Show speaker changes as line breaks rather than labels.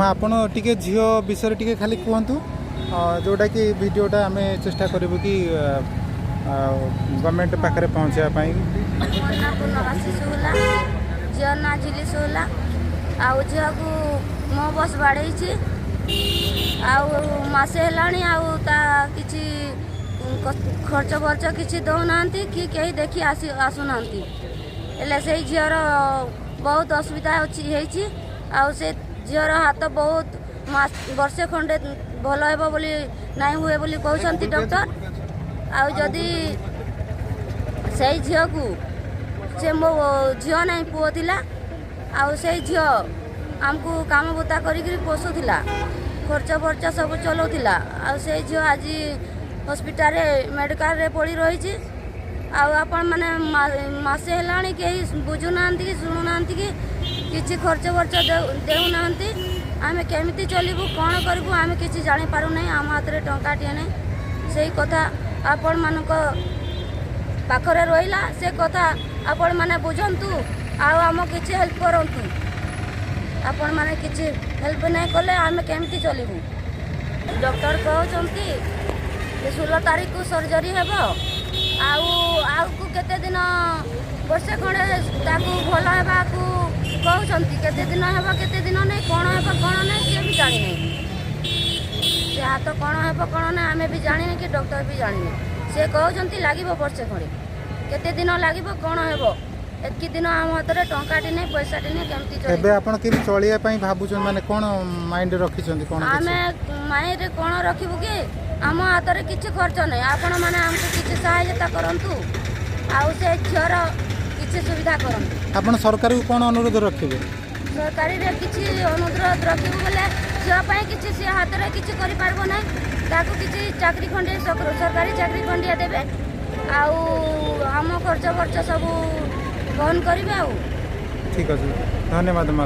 ମା, ଆପଣ ଟିକେ ଝିଅ ବିଷୟରେ ଟିକେ ଖାଲି କୁହନ୍ତୁ, ଯେଉଁଟାକି ଭିଡ଼ିଓଟା ଆମେ ଚେଷ୍ଟା କରିବୁ କି ଗଭର୍ଣ୍ଣମେଣ୍ଟ ପାଖରେ ପହଞ୍ଚାଇବା ପାଇଁ।
ମୋ ନାଁ ପୂର୍ଣ୍ଣବାସୀ ସୁହୁଲା, ଝିଅ ନାଁ ଝିଲି ସୁହୁଲା। ଆଉ ଝିଅକୁ ମୋ ବସ୍ ବାଡ଼େଇଛି ଆଉ ମାସେ ହେଲାଣି। ଆଉ ତା କିଛି ଖର୍ଚ୍ଚ ଫର୍ଚ୍ଚ କିଛି ଦେଉନାହାନ୍ତି କି କେହି ଦେଖି ଆସୁନାହାନ୍ତି। ହେଲେ ସେଇ ଝିଅର ବହୁତ ଅସୁବିଧା ଅଛି ହେଇଛି। ଆଉ ସେ ଝିଅର ହାତ ବହୁତ ମାସ ବର୍ଷେ ଖଣ୍ଡେ ଭଲ ହେବ ବୋଲି ନାଇଁ ହୁଏ ବୋଲି କହୁଛନ୍ତି ଡକ୍ଟର। ଆଉ ଯଦି ସେଇ ଝିଅକୁ, ସେ ମୋ ଝିଅ ନାହିଁ, ପୁଅ ଥିଲା। ଆଉ ସେଇ ଝିଅ ଆମକୁ କାମ ବୁତା କରିକିରି ପୋଷୁଥିଲା, ଖର୍ଚ୍ଚ ଫର୍ଚ୍ଚ ସବୁ ଚଲାଉଥିଲା। ଆଉ ସେଇ ଝିଅ ଆଜି ହସ୍ପିଟାଲରେ, ମେଡ଼ିକାଲରେ ପଡ଼ି ରହିଛି। ଆଉ ଆପଣମାନେ ମାସେ ହେଲାଣି କେହି ବୁଝୁନାହାନ୍ତି କି ଶୁଣୁନାହାନ୍ତି କି କିଛି ଖର୍ଚ୍ଚ ଫର୍ଚ୍ଚ ଦେଉନାହାନ୍ତି। ଆମେ କେମିତି ଚଲିବୁ, କ'ଣ କରିବୁ, ଆମେ କିଛି ଜାଣିପାରୁନାହିଁ। ଆମ ହାତରେ ଟଙ୍କାଟିଏ ନାହିଁ। ସେଇ କଥା ଆପଣମାନଙ୍କ ପାଖରେ ରହିଲା, ସେ କଥା ଆପଣମାନେ ବୁଝନ୍ତୁ ଆଉ ଆମ କିଛି ହେଲ୍ପ କରନ୍ତୁ। ଆପଣମାନେ କିଛି ହେଲ୍ପ ନାଇଁ କଲେ ଆମେ କେମିତି ଚଲିବୁ? ଡକ୍ଟର କହୁଛନ୍ତି ଯେ 16 ତାରିଖକୁ ସର୍ଜରୀ ହେବ। ଆଉ ଆଗକୁ କେତେ ଦିନ, ବର୍ଷେ ଖଣ୍ଡେ ତାକୁ ଭଲ ହେବାକୁ କହୁଛନ୍ତି। କେତେ ଦିନ ହେବ, କେତେ ଦିନ ନାହିଁ, କ'ଣ ହେବ କ'ଣ ନାହିଁ, ସିଏ ବି ଜାଣିନାହିଁ। ସେ ହାତ କ'ଣ ହେବ କ'ଣ ନାହିଁ, ଆମେ ବି ଜାଣିନି କି ଡକ୍ଟର ବି ଜାଣିନି। ସେ କହୁଛନ୍ତି ଲାଗିବ ବର୍ଷେ ଖଣ୍ଡେ। କେତେ ଦିନ ଲାଗିବ, କ'ଣ ହେବ, ଏତିକି ଦିନ ଆମ ହାତରେ ଟଙ୍କାଟି ନାହିଁ, ପଇସାଟି ନାହିଁ, କେମିତି
ଏବେ
ଚଳିବୁ?
ଆପଣ କେମିତି ଚଳିବା ପାଇଁ ଭାବୁଛନ୍ତି? ମାନେ କ'ଣ ମାଇଣ୍ଡରେ ରଖିଛନ୍ତି, କ'ଣ କିଛି?
ଆମେ ମାଇଣ୍ଡରେ କ'ଣ ରଖିବୁ କି, ଆମ ହାତରେ କିଛି ଖର୍ଚ୍ଚ ନାହିଁ। ଆପଣମାନେ ଆମକୁ କିଛି ସହାୟତା କରନ୍ତୁ ଆଉ ସେ ଝିଅର କିଛି ସୁବିଧା କରନ୍ତୁ।
ଆପଣ ସରକାରକୁ କ'ଣ ଅନୁରୋଧ ରଖିବେ?
ସରକାରୀରେ କିଛି ଅନୁରୋଧ ରଖିବୁ ବୋଲେ, ଝିଅ ପାଇଁ କିଛି, ସେ ହାତରେ କିଛି କରିପାରିବ ନାହିଁ, ତାକୁ କିଛି ଚାକିରି ଖଣ୍ଡିଏ, ସରକାରୀ ଚାକିରି ଖଣ୍ଡିଏ ଦେବେ ଆଉ ଆମ ଖର୍ଚ୍ଚ ଫର୍ଚ୍ଚ ସବୁ ବହନ କରିବେ ଆଉ।
ଠିକ୍ ଅଛି, ଧନ୍ୟବାଦ ମା।